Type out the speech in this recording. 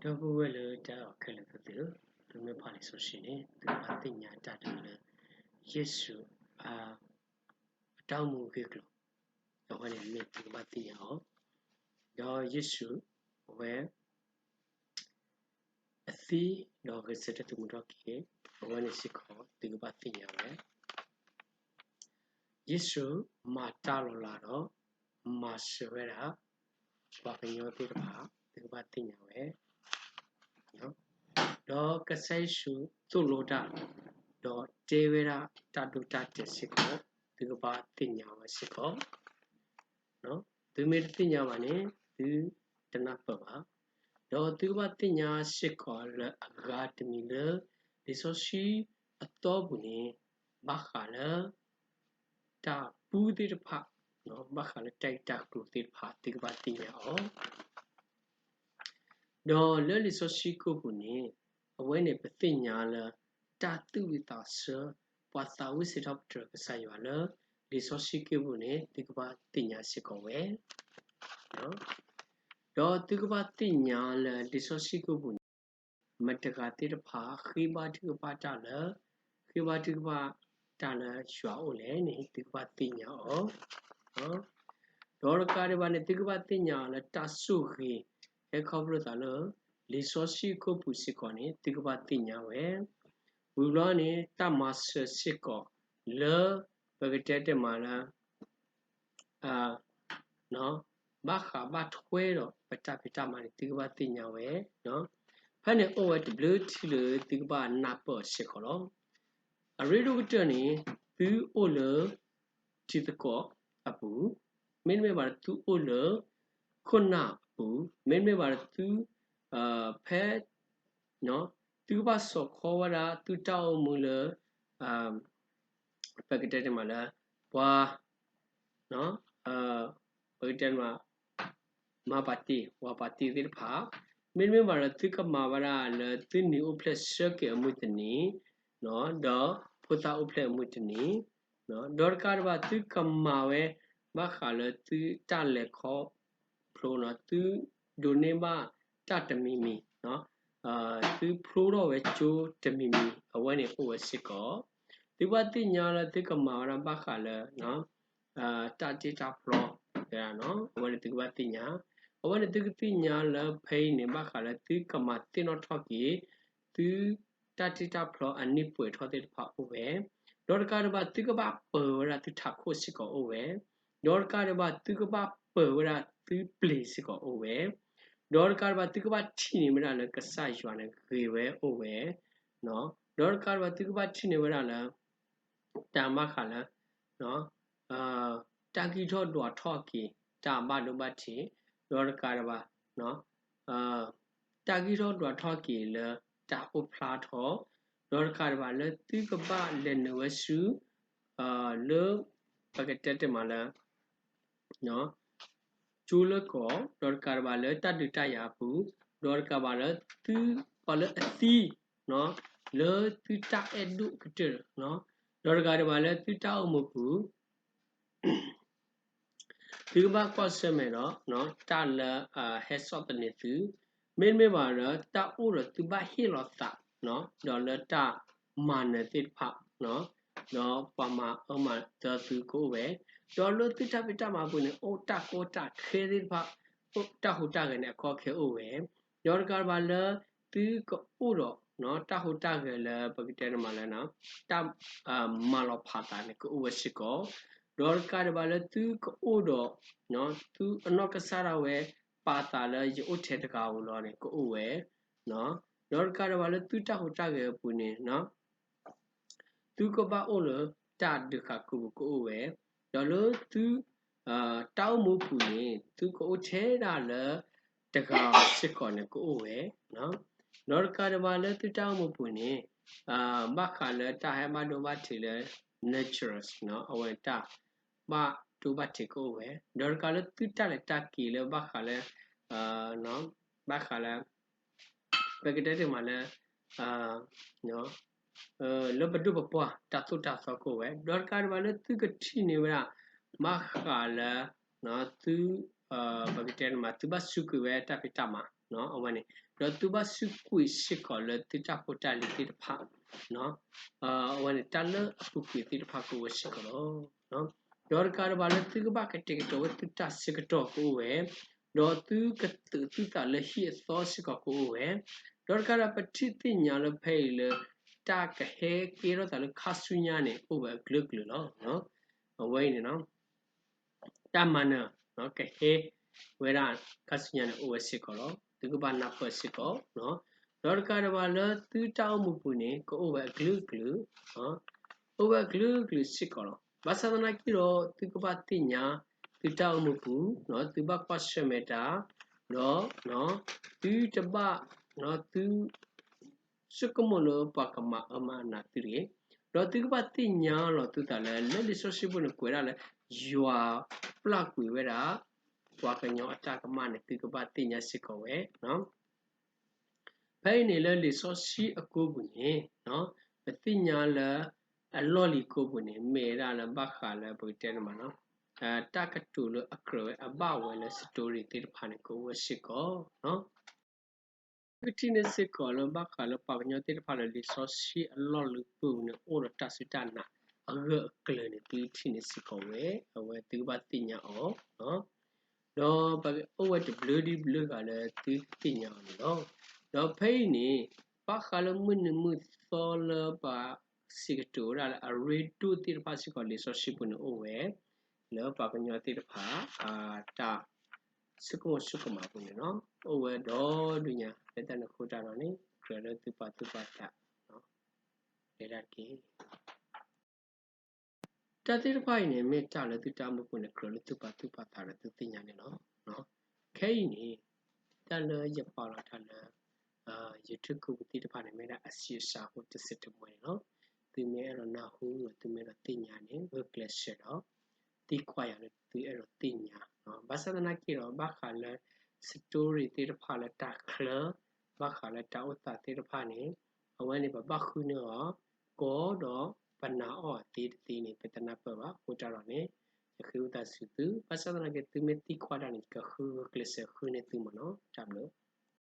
ဒီပုၢ်ဝဲၢ်လၢတၢ်အဲၣ်အီၤခဲလၢာ်သ့ၣ်ဧၢ, သုမ့ၢ်ဖးလံာ်စီဆှံန့ၣ် သုကဘၣ်သ့ၣ်ညါတၢ်တမံၤလၢ ယ့ၣ်ၡူး အတၢ်အိၣ်မူအဂ့ၢ်အကျိၤ, အဝဲန့ၣ်မ့ၢ်သုကဘၣ်သ့ၣ်ညါအီၤ, ဒီးယ့ၣ်ၡူး အဝဲ အသံဒီးဂဲၤဆၢထၢၣ်သမူထီၣ်က့ၤ အဝဲန့ၣ်စ့ၢ်ကီး သုကဘၣ်သ့ၣ်ညါဝဲ. ယ့ၣ်ၡူးမၤတၢ်လီၤလးဒီး မၤစၢၤဝဲဒၣ် ပှၤကညီသ့ၣ်တဖၣ် သုကဘၣ်သ့ၣ်ညါဝဲ, ဒီးကစၢ်ယ့ၣ်ၡူးသိၣ်လိတၢ် ဒီးတဲဝဲဒၣ်တၢ်ဒိတၢ်တဲာ်စ့ၢ်ကီး သုကဘၣ်သ့ၣ်ညါဝဲစ့ၢ်ကီး. သုမ့ၢ်တသ့ၣ်ညါဘၣ်န့ၣ် သုတနၢ်ပၢၢ်ဘၣ်. ဒီးသုကဘၣ်သ့ၣ်ညါစ့ၢ်ကီးလၢအဂၤတမံၤလၢ လံာ်စီဆှံအသီပူၤန့ၣ် ဘၣ်ဃးလၢ တၢ်ပူသ့ၣ်တဖၣ်, ဘၣ်ဃးလၢတၢ်ဂ့ၢ်တၢ်ကျိၤသ့ၣ်တဖၣ် သုကဘၣ်သ့ၣ်ညါအီၤ. ဒီးလၢလံာ်စီဆှံကၢၢ်ပူၤန့ၣ် အဝဲန့ၣ်ပသ့ၣ်ညါလၢ တၢ်သူၣ်ဝံၣ်သးဆၢ ပှၤသးဝံၣ်စံးထီၣ်ပတြၢၤကစၢ်ယွၤလၢ လံာ်စီဆှံကၢၢ်ပူၤန့ၣ် သုကဘၣ်သ့ၣ်ညါစ့ၢ်ကီးဝဲ, ဒီးသုကဘၣ်သ့ၣ်ညါလၢလံာ်စီဆှံကၢၢ်ပူၤန့ၣ် မတၤတဂၤသ့ၣ်တဖၣ် ဃ့ဘါထုကဖၣ်တၢ်လၢ ဃ့ဘါထုကဖၣ်တၢ်လၢယွၤအအိၣ်လဲၣ်န့ၣ် သုကဘၣ်သ့ၣ်ညါအီၤ, ဒီးတကးဒံးဘၣ်န့ၣ် သုကဘၣ်သ့ၣ်ညါအီၤလၢတၢ်ဆိၣ်ဂ့ၤ ဟဲခီဖျိသးလၢ လံာ်စီဆှံကၢၢ်ပူၤစ့ၢ်ကီးန့ၣ် သုကဘၣ်သ့ၣ်ညါဝဲ, ဝံၤဘျီန့ၣ် တၢ်မၤစၢၤစ့ၢ်ကီးလၢ ပကတဲတ့ၢ်မးလၢ ဘၣ်ဃးဘၣ်ထွဲဒီးပတၢ်ဖံးတၢ်မၤန့ၣ် သုကဘၣ်သ့ၣ်ညါဝဲ, ဖဲန့ၣ်အိၣ်ဝဲတဘျုးထံၣ်လၢသုကဘၣ်နၢ်ပၢၢ်စ့ၢ်ကီးလီၤ. အရ့ဒိၣ်ကတၢၢ်န့ၣ် သုအိၣ်လၢ ထံသကိးအပူၤ, မ့တမ့ၢ်ဘၣ်ဒီးသုအိၣ်လၢ ခိၣ်နၢ်အပူၤ, မ့တမ့ၢ်ဘၣ်ဒီးသု ဖဲ သုကဘၣ်စိာ်ခီဝဲဒၣ်သုတၢ်အိၣ်မူလၢ ပကတဲတ့ၢ်မးလၢ ပှၤ ပကတဲတ့ၢ်မး မၤပာ်တ့ၢ် ပှၤပာ်တ့ၢ်သ့ၣ်တဖၣ်, မ့တမ့ၢ်ဘၣ်ဒီးသုကမၤဝဲဒၣ်လၢသုနံၤအိၣ်ဖျဲၣ်ဆၢက့ၤအမုၢ်တနံၤ, ဒီးဖိသၣ်အိၣ်ဖျဲၣ်အမုၢ်တနံၤ, ဒီးတကးဒံးဘၣ်သုကမၤဝဲ ဘၣ်ဃးလၢသုတၢ်လဲၤခီဖျိ သုဒိးန့ၢ်ဘၣ်တၢ်တမံၤမံၤ, သုဖျိထီၣ်ဝဲကၠိတမံၤမံၤ အဝဲန့ၣ်အိၣ်ဝဲစ့ၢ်ကီး, သုဘၣ်သ့ၣ်ညါလၢသုကမၤဝဲဒၣ်ဘၣ်ဃးလၢ တၢ်တ့တၢ်ဖျီ, အဝဲန့ၣ်သုကဘၣ်သ့ၣ်ညါ, အဝဲန့ၣ်သုကသ့ၣ်ညါလၢဖဲအံၤန့ၣ် ဘၣ်ဃးလၢသုကမၤသ့ၣ်နီၣ်ထီၣ်က့ၤ သုတၢ်တ့တၢ်ဖျီအနံၣ်ပှဲၤထီၣ်သ့ၣ်တဖၣ်အိၣ်ဝဲ, ဒီးတကးဒံးဘၣ်သုကဘၣ်ပၢၤဝဲဒၣ်သုထးခိၣ်စ့ၢ်ကီးအိၣ်ဝဲ, ဒီးတကးဒံးဘၣ်သုကဘၣ်ပၢၤဝဲဒၣ်သုပျ့ၤစ့ၢ်ကီးအိၣ်ဝဲ, ဒီးတကးဒံးဘၣ်သုကဘၣ်ထံၣ်န့ၢ်ဝဲဒၣ်လၢကစၢ်ယွၤန့ၣ်ဂ့ၤဝဲအိၣ်ဝဲ, ဒီးတကးဒံးဘၣ်သုကဘၣ်ထံၣ်န့ၢ်ဝဲဒၣ်လၢ တၢ်ဘၣ်ဃးလၢ တၢ်ဂံၢ်ထီၣ်ဒွးထီၣ်က့ၤ တၢ်ဘၣ်ဒိဘၣ်ထံး, ဒီးတကးဒံးဘၣ် တၢ်ဂံၢ်ထီၣ်ဒွးထီၣ်က့ၤလၢတၢ်အိၣ်ဖျါထီၣ်, ဒီးတကးဒံးဘၣ်လၢသုကဘၣ်လဲၤနုာ်ဝဲဆူ လၢ ပကတဲတ့ၢ်မးလၢ ကၠိလၢကီၢ်, ဒီးတကးဒံးဘၣ်လၢတၢ်ဒုးတၢ်ယၤအပူၤ, ဒီးတကးဒံးဘၣ်လၢသု ပှၤလၢအသံ လၢသုတၢ်အဲၣ်ဒိၣ်ကတၢၢ်, ဒီးတကးဒံးဘၣ်လၢသုတၢ်အိၣ်မူပူၤ သုကဘၣ်ကွၢ်ဆၢၣ်မဲာ်ဒီး တၢ်လၢဟဲစိာ်သန့ၤသု, မ့တမ့ၢ်ဘၣ်ဒီး တၢ်အိၣ်ဒီးသုဘၣ်ဟ့ၣ်လီၤသး ဒီးလၢတၢ်မၤနၢၤသ့ၣ်တဖၣ်, ဒီးပှၤမၤအၢမၤသီသုကအိၣ်ဝဲ, ဒီးလၢသုတၢ်ဖံးတၢ်မၤပူၤန့ၣ် အိၣ်တၢ်ကီတၢ်ခဲသ့ၣ်တဖၣ်, တၢ်ဟူးတၢ်ဂဲၤန့ၣ် အခီၣ်ခဲအိၣ်ဝဲ, ဒီးတကးဒံးဘၣ်လၢ သုကအိၣ်ဒီး တၢ်ဟူးတၢ်ဂဲၤလၢပကတဲန့ၣ်မးလၢ တၢ် မၤလီၤဖးသးန့ၣ် ကအိၣ်ဝဲစ့ၢ်ကီး, ဒီးတကးဒံးဘၣ်လၢသုကအိၣ်ဒီး သုအနီၢ်ကစၢ်ဒၣ်ဝဲ ပာ်သးလၢယအိၣ်ထဲတဂၤဧိၤလီၤန့ၣ် ကအိၣ်ဝဲ, ဒီးတကးဒံးဘၣ်လၢသုတၢ်ဟူးတၢ်ဂဲၤအပူၤန့ၣ် သုကဘၣ်အိၣ်လၢတၢ်ဒုးဃာ်ကိာ်ပူၤကအိၣ်ဝဲ, ဒီးလၢသု တၢ်အိၣ်မူပူၤန့ၣ် သုကအိၣ်ထဲဒၣ်လၢတဂၤစ့ၢ်ကီးန့ၣ် ကအိၣ်ဝဲ, ဒီးတကးဒံးဘၣ်လၢသုတၢ်အိၣ်မူပူၤန့ၣ် ဘၣ်ဃးလၢတၢ်ဟဲဘၣ်ဒိဘၣ်ထံးလၢ naturals အဝဲတၢ်ဘၣ်ဒိဘၣ်ထံးကအိၣ်ဝဲ, ဒီးတကးလၢသုတၢ်လဲၤတၢ်က့ၤလၢဘၣ်ဃးလၢ ဘၣ်ဃးလၢ ပကတဲတ့ၢ်မးလၢ လၢပဒိၣ်ပပှၢ်တၢ်သိၣ်တၢ်သီကအိၣ်ဝဲ, ဒီးတကးဒံးဘၣ်လၢသုကထံၣ်န့ၢ်ဝဲဒၣ် ဘၣ်ဃးလၢ သု ပကတဲန့ၣ်မး သုဘၣ်စူးကွံာ်ဝဲတၢ်ဖံးတၢ်မၤ အဝဲန့ၣ်, ဒီးသုဘၣ်စူးကွံာ်စ့ၢ်ကီးလၢသုတၢ်ဖိတၢ်လံၤသ့ၣ်တဖၣ် အဝဲန့ၣ် တၢ်လၢအပူၤကွံာ်သ့ၣ်တဖၣ်ကအိၣ်ဝဲစ့ၢ်ကီးလီၤ. ဒီးတကးဒံးဘၣ်လၢသုကဘၣ်ကတဲာ်ကတီၤဝဲသုတၢ်ဆၢကတီၢ်ကအိၣ်ဝဲ, ဒီးသုကသုးသုသးလၢဟံၣ်အသီစ့ၢ်ကီးကအိၣ်ဝဲ, ဒီးတကးဒံးဘၣ်ပထံၣ်သ့ၣ်ညါလၢဖဲအံၤလၢ တၢ်ကဟဲကဲထီၣ်သးလၢခါဆူညါန့ၣ် အိၣ်ဝဲအကလုာ်ကလုာ်လီၤ. အဝဲအံၤန့ၣ် တၢ်မၤနၢၤ ကဟဲဝဲဒၣ်ခါဆူညါန့ၣ် အိၣ်ဝဲစ့ၢ်ကီးလီၤ. သုကဘၣ်နၢ်ပၢၢ်စ့ၢ်ကီး, ဒီးတကးဒံးဘၣ်လၢသုတၢ်အိၣ်မူပူၤန့ၣ် ကအိၣ်ဝဲအကလုာ်ကလုာ်, အိၣ်ဝဲအကလုာ်ကလုာ်စ့ၢ်ကီးလီၤ. ဘၣ်ဆၣ်သနာ်က့ဒီး သုကဘၣ်သ့ၣ်ညါ သုတၢ်အိၣ်မူပူၤ, သုဘၣ်ကွၢ်ဆၢၣ်မဲာ်တၢ်, ဒီး သုတဘၣ် သု ဆိကမိၣ်လၢပှၤကမၤအၢမၤနးသုတဂ့ၤ. ဒီးသုကဘၣ်သ့ၣ်ညါလီၤသုသးလၢ လၢလံာ်စီဆှံပူၤန့ၣ် ကွဲးဒၣ်လၢ ယွၤပျၢ်ကွံာ်ဝဲဒၣ် ပှၤကညီအတၢ်ကမၣ်န့ၣ် သုကဘၣ်သ့ၣ်ညါစ့ၢ်ကီးဝဲ ဖဲအံၤန့ၣ်လၢလံာ်စီဆှံအကိပူၤန့ၣ် ပသ့ၣ်ညါလၢ အလီၢ်လံၤကိပူၤန့ၣ် မ့ၢ်ဝဲဒၣ်လၢဘၣ်ဃးလၢပကတဲန့ၣ်မး တၢ်ကတိၤလၢအကြၢးဝဲအဘၣ်ဝဲလၢ story သ့ၣ်တဖၣ်န့ၣ် ကအိၣ်ဝဲစ့ၢ်ကီး သုကထံၣ်န့ၢ်စ့ၢ်ကီးလၢဘၣ်ဃးလၢပှၤကညီသ့ၣ်တဖၣ်လၢလံာ်စီဆှံအလီၢ်လံၤပူၤန့ၣ် အိၣ်ဒီးတၢ်စူၢ်တၢ်နာ်အဂၢၢ်အကျၢၤန့ၣ် သုကထံၣ်န့ၢ်စ့ၢ်ကီးဝဲ အဝဲသုကဘၣ်သ့ၣ်ညါအီၤ ဒီးပအိၣ်ဝဲတဘျုးဒ်ဘျုးဂၤလၢသုကသ့ၣ်ညါအီၤန့ၣ်လီၤ. ဒီးဖဲအံၤန့ၣ် ဘၣ်ဃးလၢမုၢ်နံၤမုၢ်သီလၢပှၤစံးကတိၤဝဲဒၣ်လၢအရ့ဒိၣ်သ့ၣ်တဖၣ်စ့ၢ်ကီး လံာ်စီဆှံပူၤန့ၣ်အိၣ်ဝဲ လၢပှၤကညီသ့ၣ်တဖၣ် အတၢ် ဆိကမိၣ်ဆိကမးပူၤန့ၣ်လီၤ. အိၣ်ဝဲဒီဒူၣ်ညါ လၢတၢ်န့ၣ်အဃိတၢ်ဒီးန့ၣ် ကြၢးလၢသုပာ်သူၣ်ပာ်သး တဲဒၣ်တက့ၢ်. တၢ်သ့ၣ်တဖၣ်အံၤန့ၣ် မ့ၢ်တၢ်လၢသုတၢ်အိၣ်မူပူၤန့ၣ် ကြၢးလၢသုပာ်သူၣ်ပာ်သးဒီးသုသ့ၣ်ညါန့ၣ်လီၤ. ခဲအံၤန့ၣ် တၢ်လၢယပာ်လီၤတၢ်လၢ YouTube ပူၤသ့ၣ်တဖၣ်န့ၣ် မ့ၢ်ဒၣ်အဆံးအစှၤဖိတစဲးတမှဲန့ၣ်လီၤ. သုမ့ၢ်အဲၣ်ဒိးနၢ်ဟူ သုမ့ၢ်အဲၣ်ဒိးသ့ၣ်ညါန့ၣ် ဂုာ်ကျဲးစၢးဒီး သံကွၢ်ယၤလၢသုအဲၣ်ဒိးသ့ၣ်ညါ ဘၣ်ဆၣ်သနာ်က့ဒီး ဘၣ်ဃးလၢ story သ့ၣ်တဖၣ်လၢတၢ်ချၢ ဘၣ်ဃးလၢတၢ်အိၣ်သးသ့ၣ်တဖၣ်န့ၣ် အဝဲန့ၣ်ပဘၣ်ဃုန့ၢ်အီၤ ကီဒီးပနာ်အီၤသ့တသ့န့ၣ် ပတနၢ်ပၢၢ်ဘၣ်. အဃိတၢ်ဒီးန့ၣ် ယဃ့ဝံသးစူၤသု ဘၣ်ဆၣ်သနာ်က့ သုမ့ၢ်သံကွၢ်တၢ်န့ၣ် ယကဃုဂုာ်ကျဲးစၢးဃုန့ၢ်သုမ့ၢ်နီၤ. တၢ်ဘျုး